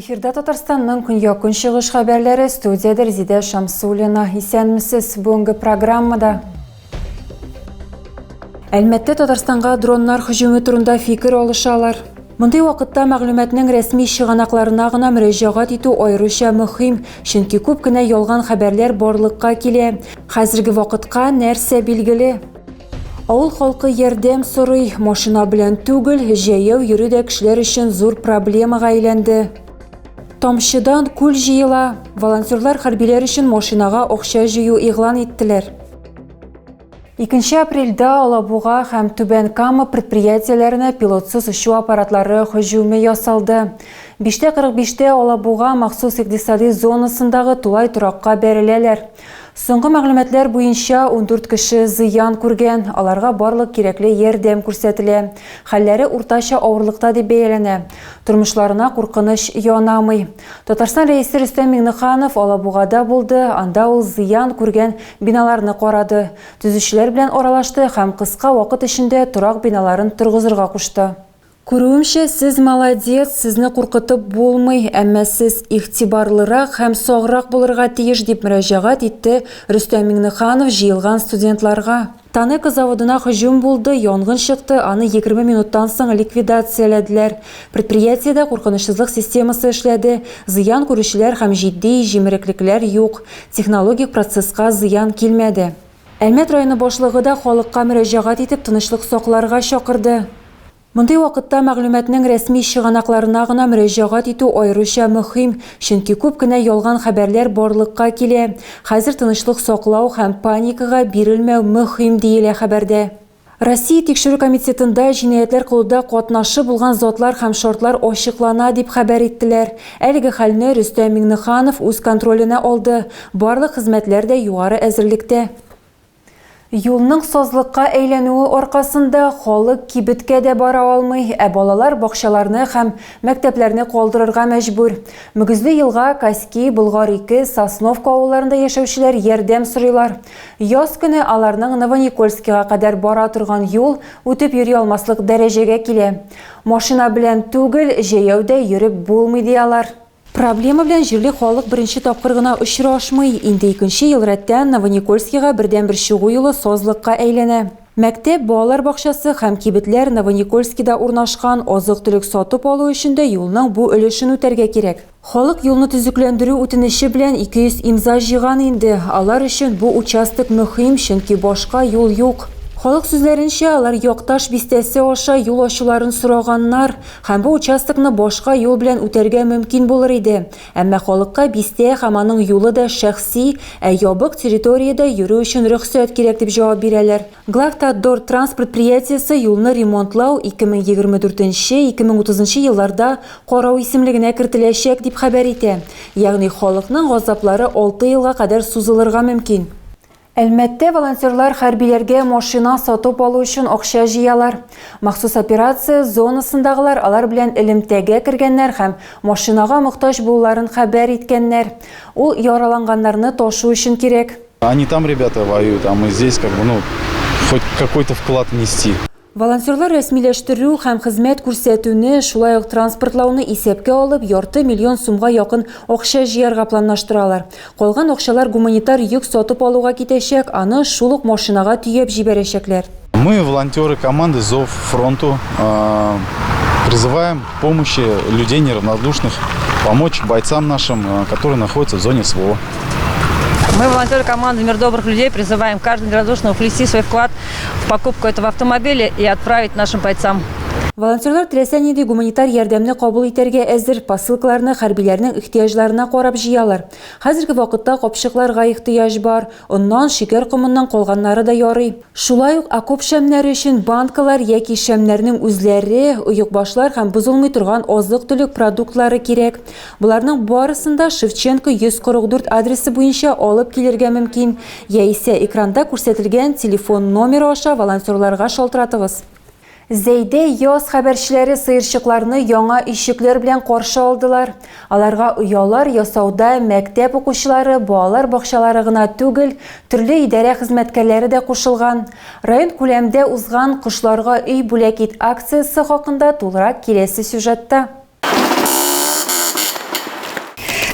Эфирда Татарстанның көньяк-көнчыгыш хәбәрләре, студиядә Резидә Шамсуллина. Исәнмесез, бүгенге программада. Әлмәттә Татарстанга дроннар һөҗүме турында фикер алышалар. Мондый вакытта мәгълүматның рәсми чыганакларына гына мөрәҗәгать итү аеруча мөһим, чөнки күп кенә ялган хәбәрләр барлыкка килә. Хәзерге вакытка нәрсә билгеле? Авыл халкы ярдәм сорый, машина белән түгел, җәяү йөрү дә кешеләр өчен зур проблемага әйләнде. Тамчыдан күл җыела. Волонтерлар хәрбиләр өчен машинага акча җыю игълан иттеләр. 2 апрельдә Алабуга һәм Түбән Кама предприятиеләренә пилотсыз очу аппаратлары һөҗүме ясалды. 5:45 тә Алабуга махсус икътисади зонасындагы тулай торакка бәреләләр. Соңгы мәгълүматлар буенча, 14 кеше зыян күргән, аларга барлык кирәкле ярдәм күрсәтелә. Хәлләре уртача авырлыкта дип бәяләнә. Тормышларына куркыныч янамый. Татарстан Рәисе Рөстәм Миңнеханов Алабугада булды, анда ул зыян күргән биналарны карады, төзүчеләр белән аралашты һәм кыска вакыт эчендә торак биналарын торгызырга кушты. Күрүемчә, сез молодец, сезне куркытып булмый, әмма сез игътибарлырак һәм саграк булырга тиеш, дип мөрәҗәгать итте Рөстәм Миңнеханов җыелган студентларга. Танеко заводына һөҗүм булды, янгын чыкты, аны 20 минуттан соң ликвидацияләделәр. Предприятиедә куркынычсызлык системасы эшләде, зыян күрүчеләр һәм җитди җимереклекләр юк, технологик процесска зыян килмәде. Әлмәт районы башлыгы да халыкка мөрәҗәгать итеп тынычлык сакларга чакырды. Мондый вакытта мәгълүматның рәсми чыганакларына гына мөрәҗәгать итү аеруча мөһим, чөнки күп кенә ялган хәбәрләр барлыкка килә. Хәзер тынычлык саклау һәм паникага бирелмәү мөһим, диелә хәбәрдә. Россия Тикшерү комитетында җинаятьләр кылуда катнашы булган затлар һәм шартлар ачыклана, дип хәбәр иттеләр. Әлеге хәлне Рөстәм Миңнеханов үз контроленә алды. Барлык хезмәтләр дә югары әзерлектә. Юлның сазлыкка әйләнүе аркасында халык кибеткә дә бара алмый, ә балалар бакчаларны һәм мәктәпләрне калдырырга мәҗбүр. Мөгезле Елга, Каски, Болгар-2, Сосновка авылларында яшәүчеләр ярдәм сорыйлар. Яз көне аларның Новоникольскига кадәр бара торган юл үтеп йөри алмаслык дәрәҗәгә килә. Машина белән түгел, җәяү дә йөреп булмый, ди алар. Проблема белән җирле халык беренче тапкыр гына очрашмый, инде икенче ел рәттән Новоникольскийга бердәнбер чыгу юлы сазлыкка әйләнә. Мәктәп, балалар бакчасы һәм кибетләр Новоникольскийда урнашкан, азык-төлек сатып алу өчен дә юлның бу өлешен үтәргә кирәк. Халык юлны төзекләндерү үтенече белән 200 имза җыйган инде. Алар өчен бу участок мөһим, чөнки башка юл юк. Халык сүзләренчә, алар Якташ бистәсе аша юл ачуларын сораганнар. Һәм бу участокны башка юл белән үтәргә мөмкин булыр иде. Әмма халыкка бистә һәм аның юлы да шәхси, ә ябык территориядә йөрү өчен рөхсәт кирәк дип җавап бирәләр. Главтатдортранс предприятиесе юлны ремонтлау 2024 нче, 2030 нчы елларда карау исемлегенә кертеләчәк дип хәбәр итә. Ягъни халыкның газаплары алты елга кадәр сузылырга мөмкин. Әлмәттә волонтерлар хәрбиләргә машина сатып алу өчен акча җыялар. Махсус операция зонасындагылар алар белән элемтәгә кергәннәр һәм машинага мохтаҗ булуларын хәбәр иткәннәр. Ул яраланганнарны ташу өчен кирәк. Они там ребята воюют, а мы здесь как бы, ну, хоть какой-то вклад внести. Волонтерлар рәсмиләштерү һәм хезмәт күрсәтүне, шулай ук транспортлауны исәпкә алып, ярты миллион сумга якын акча җыярга планлаштыралар. Калган акчалар гуманитар йөк сатып алуга китәчәк, аны шул ук машинага төяп җибәрәчәкләр. Мы, волонтеры команды Зов фронту, призываем к помощи людей неравнодушных, помочь бойцам нашим, которые находятся в зоне СВО. Мы, волонтеры команды «Мир добрых людей», призываем каждого неравнодушного внести свой вклад в покупку этого автомобиля и отправить нашим бойцам. Волонтерлар теләсә нинди гуманитар ярдәмне кабул итәргә әзер, посылкаларны хәрбиләрнең ихтыяҗларына карап җыялар. Хәзерге вакытта капчыкларга ихтыяҗ бар, оннан, шикәр комыннан калганнары да ярый. Шулай ук окоп шәмнәре өчен банкалар яки шәмнәрнең үзләре, оекбашлар һәм бозылмый торган азык-төлек продуктлары кирәк. Боларның барысын да Шевченко 144 адресы буенча алып килергә мөмкин, яисә экранда күрсәтелгән телефон номеры аша волонтерларга шалтыратыгыз. Зәйдә яз хәбәрчеләре сыерчыкларны яңа өйчекләр белән каршы алдылар. Аларга оялар ясауда мәктәп укучылары, балалар бакчалары гына түгел, төрле идарә хезмәткәрләре дә кушылган. Район күләмдә узган Кошларга өй бүләк ит акциясе хакында тулырак киләсе сюжетта.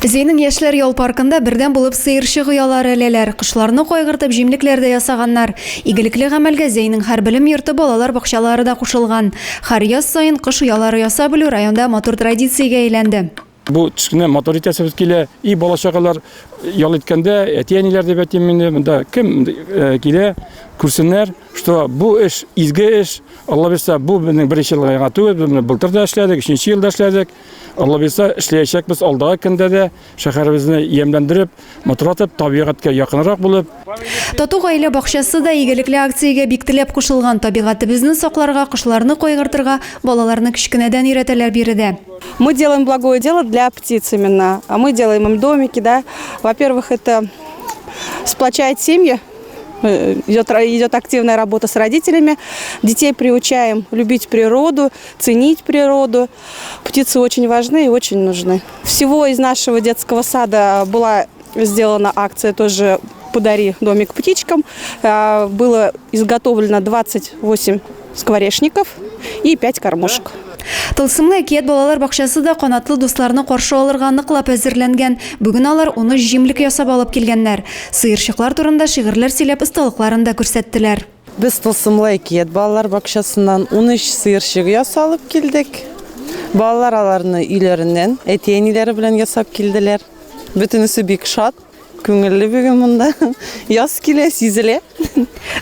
Зәйнең Яшьләр ял паркында бердәм булып сыерчык оялары эләләр. Кошларны кайгыртып, җимлекләр дә ясаганнар. Игелекле гамәлгә Зәйнең һәр белем йорты, балалар бакчалары да кушылган. Һәр яз саен кош оялары ясап элү районда матур традициягә әйләнде. Бу төшкене матур итәсебез килә. И бала-чагалар ял иткәндә, әти-әниләр дип әйтим инде, монда кем килә, күрсеннәр, что бу эш изге эш. Алла бирсә, бу безнең беренче елга гына түгел, без моны былтыр да эшләдек, өченче елда эшләдек. Алла бирсә, эшләячәкбез алдагы көндә дә, шәһәребезне ямьләндереп, матурлатып, табигатькә якынрак булып. Тату гаилә бакчасы да игелекле акциягә бик теләп кушылган. Табигатебезне сакларга, кошларны кайгыртырга балаларны кечкенәдән өйрәтәләр биредә. Мы делаем благое дело для птиц именно. Мы делаем им домики, да. Во-первых, это сплочает семьи. Идет, идет активная работа с родителями. Детей приучаем любить природу, ценить природу. Птицы очень важны и очень нужны. Всего из нашего детского сада была сделана акция тоже «Подари домик птичкам». Было изготовлено 28 скворечников и 5 кормушек. Тылсымлы әкият балалар бакчасы да канатлы дусларны каршы алырга ныклап әзерләнгән. Бүген алар 13 җимлек ясап алып килгәннәр. Сыерчыклар турында шигырьләр сөйләп осталыкларын да күрсәттеләр. Без Тылсымлы әкият балалар бакчасыннан 13 сыерчык ясалып килдек. Балалар аларны өйләреннән, әти-әниләре белән ясап килделәр. Бөтенесе бик шат, күңелле бүген монда. Яз килә, сизелә.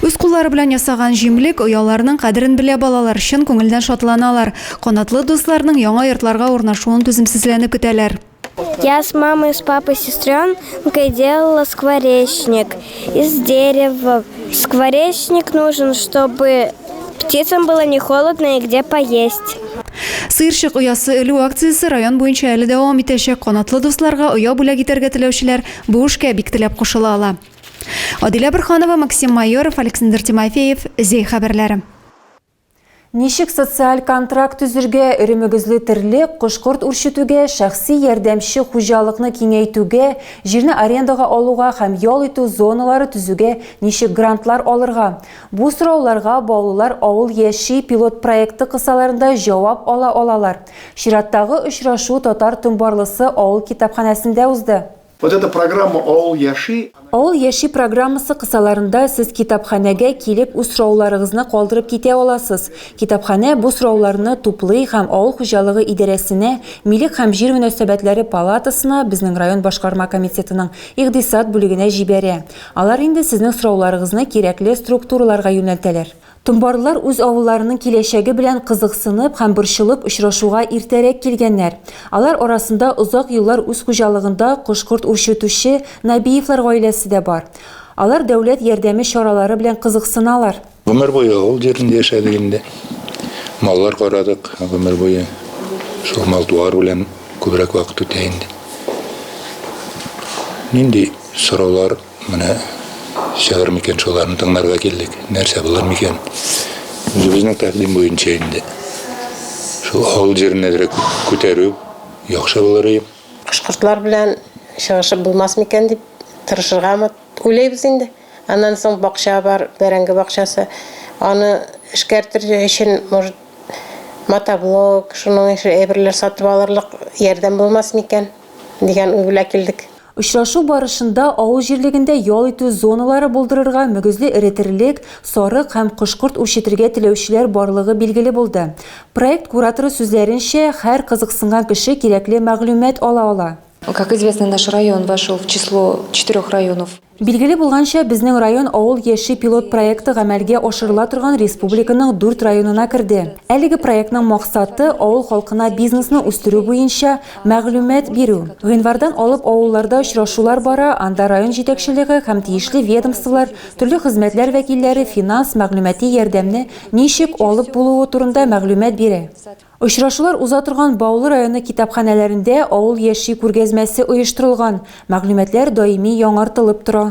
Үз куллары белән ясаган җимлек, ояларның кадерен белә балалар, чын күңелдән шатланалар. Канатлы дусларның яңа йортларга урнашуын түземсезләнеп көтәләр. Я с мамой, с папой, с сестренкой делала скворечник из дерева. Скворечник нужен, чтобы птицам было не холодно и где поесть. Сыерчык оясы элү акциясе район буенча әле дәвам итәчәк. Канатлы дусларга оя бүләк итәргә теләүчеләр бу эшкә бик теләп кушыла ала. Адилә Борһанова, Максим Майоров, Александр Тимофеев, Зәй хәбәрләре. Ничек социаль контракт төзергә, эре мөгезле терлек, кош-корт үрчетүгә, шәхси ярдәмче хуҗалыкны киңәйтүгә, җирне арендага алуга һәм ял итү зоналары төзүгә ничек грантлар алырга? Бу сорауларга баулылар Авыл яши пилот проекты кысаларында җавап ала алалар. Чираттагы очрашу Татар Томбарлысы авыл китапханәсендә узды. Вот эта программа Авыл яши. Авыл яши программасы кысаларында сез китапханәгә килеп үз сорауларыгызны калдырып китә аласыз. Китапханә бу сорауларны туплый һәм авыл хуҗалыгы идарәсенә, милек һәм җир мөнәсәбәтләре палатасына, безнең район башкарма комитетының икъдисад бүлегенә җибәрә. Алар инде сезнең сорауларыгызны кирәкле структураларга юнәлтәләр. Томбарлылар үз авылларының киләчәге белән кызыксынып һәм борчылып очрашуга иртәрәк килгәннәр. Алар арасында озак еллар үз хуҗалыгында кош-корт үрчетүче Нәбиевлар гаиләсе дә бар. Алар дәүләт ярдәме чаралары белән кызыксыналар. Гомер буе авыл җирендә яшәдек инде. Маллар карадык гомер буе. Шул мал-туар белән күбрәк вакыт үтә инде. Нинди сораулар Менә чыгыр микән, шуларны тыңларга килдек. Нәрсә булыр микән? Үзебезнең тәкъдим буенча инде. Шул авыл җирен әзрәк күтәрү яхшы булыр иде. Кош-кортлар белән чыгышып булмас микән дип тырышыргамы уйлыйбыз инде. Аннан соң бакча бар, бәрәңге бакчасы. Аны эшкәртер өчен, может, мотоблок, шуның ише әйберләр сатып алырлык ярдәм булмас микән дигән уй белән килдек. Очрашу барышында авыл җирлегендә ял итү зоналары булдырырга, мөгезле эре терлек, сарык һәм кош-корт үрчетергә теләүчеләр барлыгы билгеле булды. Проект кураторы сүзләренчә, һәр кызыксынган кеше кирәкле мәгълүмат ала ала. Как известно, наш район вошел в число четырех районов. Билгеле булганча, безнең район Авыл яши пилот проекты гамәлгә ашырыла торган республиканың дүрт районына керде. Әлеге проектның максаты, авыл халкына бизнесны үстерү буенча мәгълүмат бирү. Гыйнвардан алып авылларда очрашулар бара, анда район җитәкчелеге һәм тиешле ведомстволар, төрле хезмәтләр вәкилләре финанс, мәгълүмати ярдәмне ничек алып булуы турында мәгълүмат бирә. Очрашулар уза торган Баулы районы китапханәләрендә Авыл яши күргәзмәсе оештырылган, мәгълүматлар даими яңартылып тора.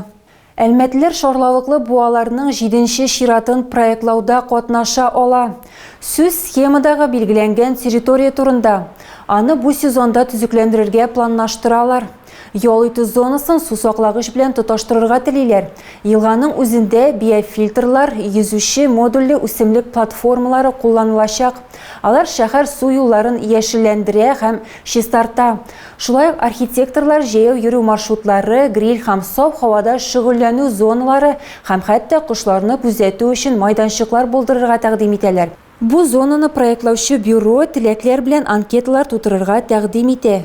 Әлмәтлеләр шарлавыклы буаларның җиденче чиратын проектлауда катнаша ала. Сүз схемадагы билгеләнгән территория турында. Аны бу сезонда төзекләндерергә планлаштыралар. Ял итү зонасын сусаклагыч белән тоташтырырга телиләр. Елганың үзендә биофильтрлар, йөзүче модульле үсемлек платформалары кулланылачак. Алар шәһәр су юлларын яшелләндерә һәм чистарта. Шулай ук архитекторлар җәяү йөрү маршрутлары, гриль һәм саф һавада шөгыльләнү зоналары һәм хәтта кошларны күзәтү өчен майданчыклар булдырырга тәкъдим итәләр. Бу зонаны проектлаучы бюро теләкләр белән анкеталар тутырырга тәкъдим итә.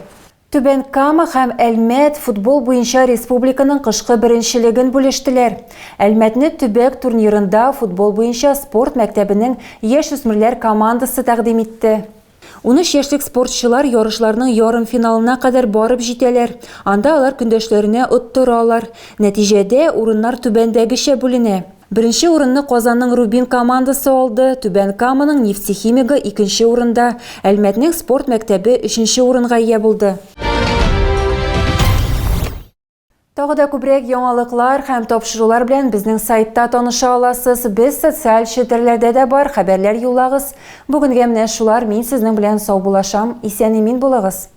Түбән Кама һәм Әлмәт футбол буенча республиканың кышкы беренчелеген бүлештеләр. Әлмәтне төбәк турнирында футбол буенча спорт мәктәбенең яшүсмерләр командасы тәкъдим итте. 13 яшьлек спортчылар ярышларның ярымфиналына кадәр барып җитәләр. Анда алар көндәшләренә оттыралар. Нәтиҗәдә, урыннар түбәндәгечә бүленә. Беренче урынны Казанның Рубин командасы алды, Түбән Каманың Нефтехимигы икенче урында, Әлмәтнең спорт мәктәбе өченче урынга ия булды. Тагы да күбрәк яңалыклар һәм тапшырулар белән безнең сайтта таныша аласыз. Без социаль челтәрләрдә дә бар, хәбәрләр юллагыз. Бүгенгә менә шулар, мин сезнең белән саубуллашам. Исән-имин булыгыз!